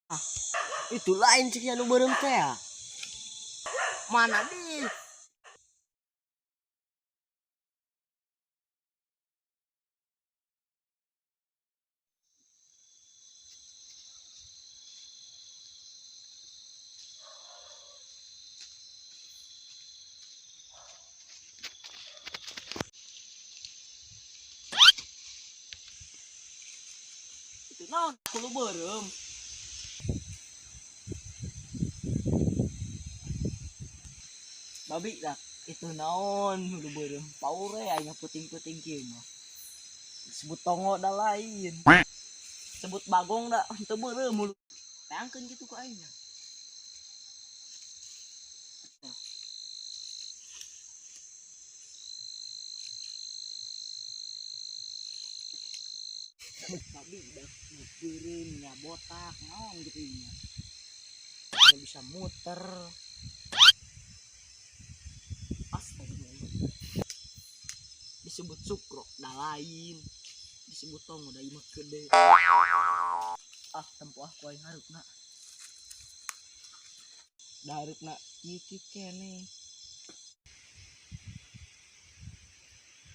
Ah, itu lain cik anu beureum teh ya. Mana di? Itu naon? Hulu beureum. Babi dah. Itu naon hulu beureum. Paure aing puting-puting kieu mah. Sebut tongo da lain. Sebut bagong da henteu beureum hulu. Tangkeun kitu ku aing. Babi dah beureum nya botak naon gitu nya. Nggak bisa muter. Astagfirullah. Disebut sukro da lain. Disebut tongo da imah gede. Ah, tempo ah ku aing hareupna. Da hareupna kieu kieu keneh.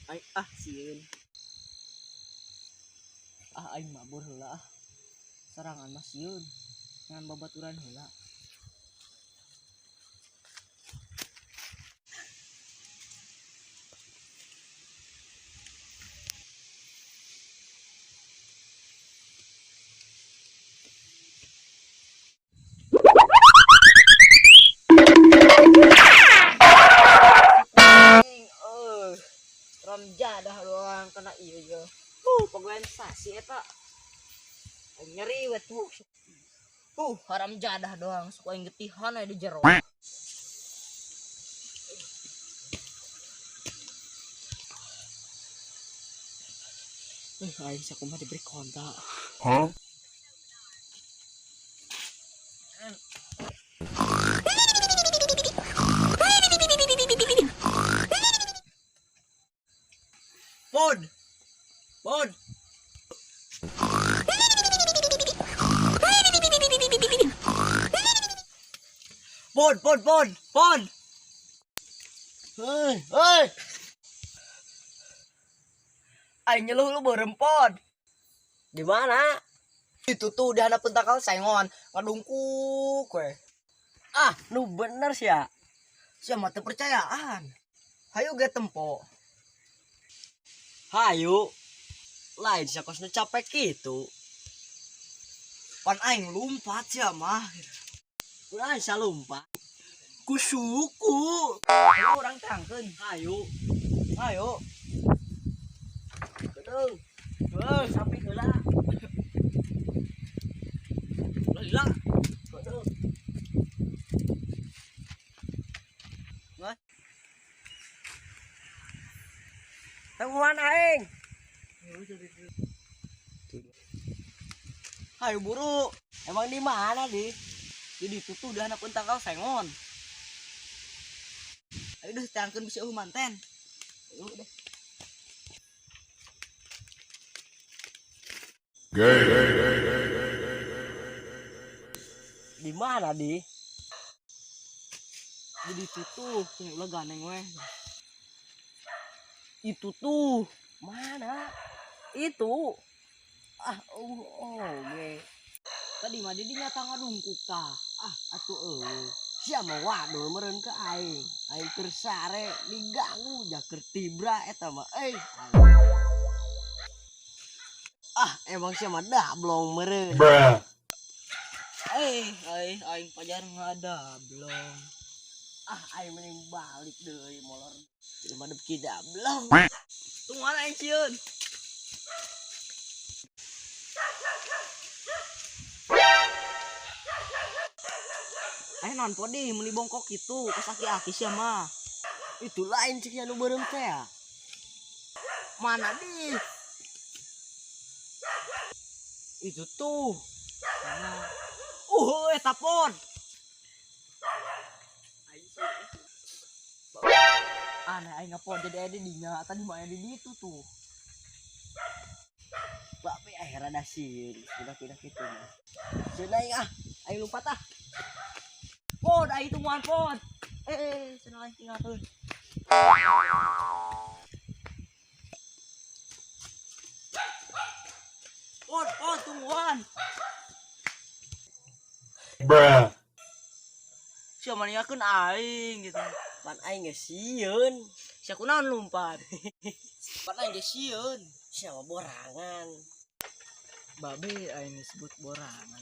Aing ah sieun. Ah aing mabur heula ah. Serangan mah sieun. Ngan babaturan heula. Ramjadah doang kena iya iya. Pegawai sasi eta. Nyeri we tuh. Haram jadah doang suka aing getihan aya di jero. Aing sakumaha diberi kontak. Huh? Pod. Pod. Pod, pod, pod, pod. Hei, hei. Aing nyeluh lu beureum pod. Di mana? Itu tuh di handap tangkal sengon, ngadungkuk we. Ah, nu bener sih ya. Sia mah teu percayaan. Hayu ge tempo. Hayu. Lain sia kos nu capek kitu. Pan aing lumpat sia mah. Ulah sia lumpat. Ku suku. Hayu urang tangkeun. Hayu. Hayu. Kedeung. Heuh, sampai heula. Lila. Kedeung. Wah. Tungguan aing. Hayu buru. Emang di mana di? Jadi itu tuh udah anak tangkal sengon. Ayo deh tangkeun bisa eueuh manten. Ayo deh. Gay. Di mana di? Jadi itu tuh kayak ulah ganeng weh. Itu tuh mana? Itu. Ah, oh, oge. Tadi mah dia nyata ngadungkuk tah. Ah, atuh eueuh. Sia mah wadul meureun ka aing. Aing keur sare diganggu ja keur tibra eta mah euy. Ah, emang sia mah dablong meureun. Bruh. Aing pajar ngadablong. Ah, aing mending balik deui molor. Jelema deuki dablong. Tungguan aing sieun. Aing non podi meuni bongkok kitu kos aki-aki sia mah. Itu lain cik anu beureum teh ya. Mana di? Itu tuh. Mana? Eta pon. Aneh aing ngapon jadi aya di dinya, tadi mah aya di ditu tuh. Babe aing rada sieun, pindah-pindah kitu mah. Sieun aing ah. Aing lompat ah. Pod, aing tungguan pod. Eh, eh, cenah aing tinggalkeun. Pod, pod, tungguan. Bruh. Sia maninggalkeun aing gitu. Pan aing geus sieun. Sia kunaon lompat? Pan aing geus sieun. Sia mah borangan. Babe aing disebut borangan.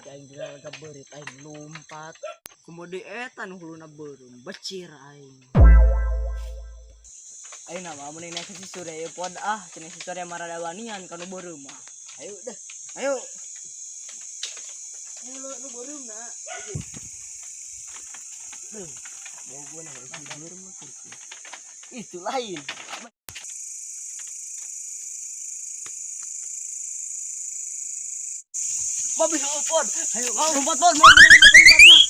Aing dilalaga beurit aing lompat. Komodo eta nu huluna beureum becir aing. Aing mah mun naik si Surya ieu pod ah, cenah si Surya marada wanian ka nu beureum mah. Ayo dah. Ayo. Ayo lu nu beureum na. Duh, bau gua nah isi beureum mah kieu. Itu lain. Babe heueuh pod. Ayo kau lompat pod, mau lompat lompat nah.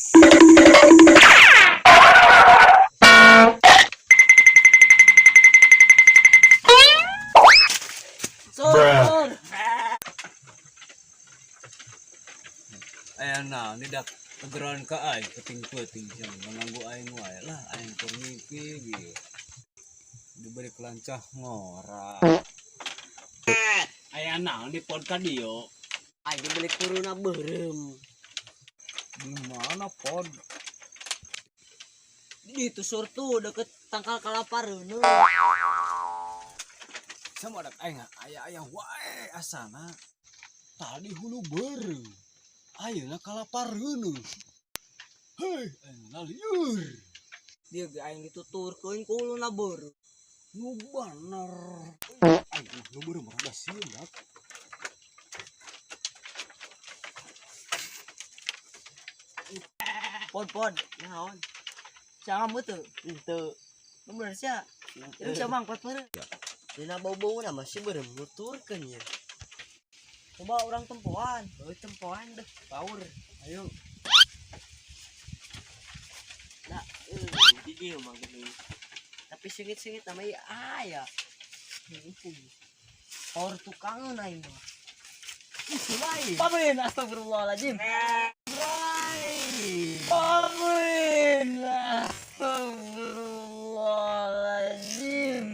Sor, Bruh. sor. Ayan na, nidak tegeran ka ay, peting-peting siya. Manganggo ay mo ay lah, ay keur ngimpi gitu. Diberi kelancah ngora. Ayan na, di pod ka dio. Aing dibeli kuruna beureum. Di mana pod? Di itu sur tuh deket tangkal kalapa reuneuh. Sama dak aing aya-aya wae asana. Tadi hulu beureum. Ayeuna kalapa reuneuh. Hei, aing lalieur. Dia ge aing dituturkeun ku huluna beureum. Nu bener. Aing mah nu beureum rada sieun dak. Pod pod, Naon? jangan teu. Henteu. Nu bener sia. Itu sia mangkot meureun. Dina bau-bauna mah si beureum nuturkeun ye. Coba orang tempoan. Heuh tempoan deh, power. Ayo. Nah, di dieu mah geuning. Tapi sengit-sengit nama ieu aya. Power tukangeun aing mah. Itu lain. Pamin, astagfirullahaladzim. Pamin, astagfirullahaladzim.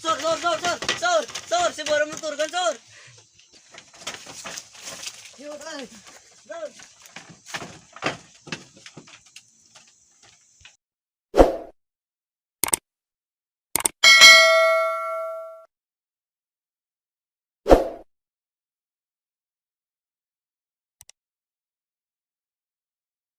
Sor, sor, sor, sor, sor, sor, si beureum nuturkeun sor. Yuk, euy. Sor.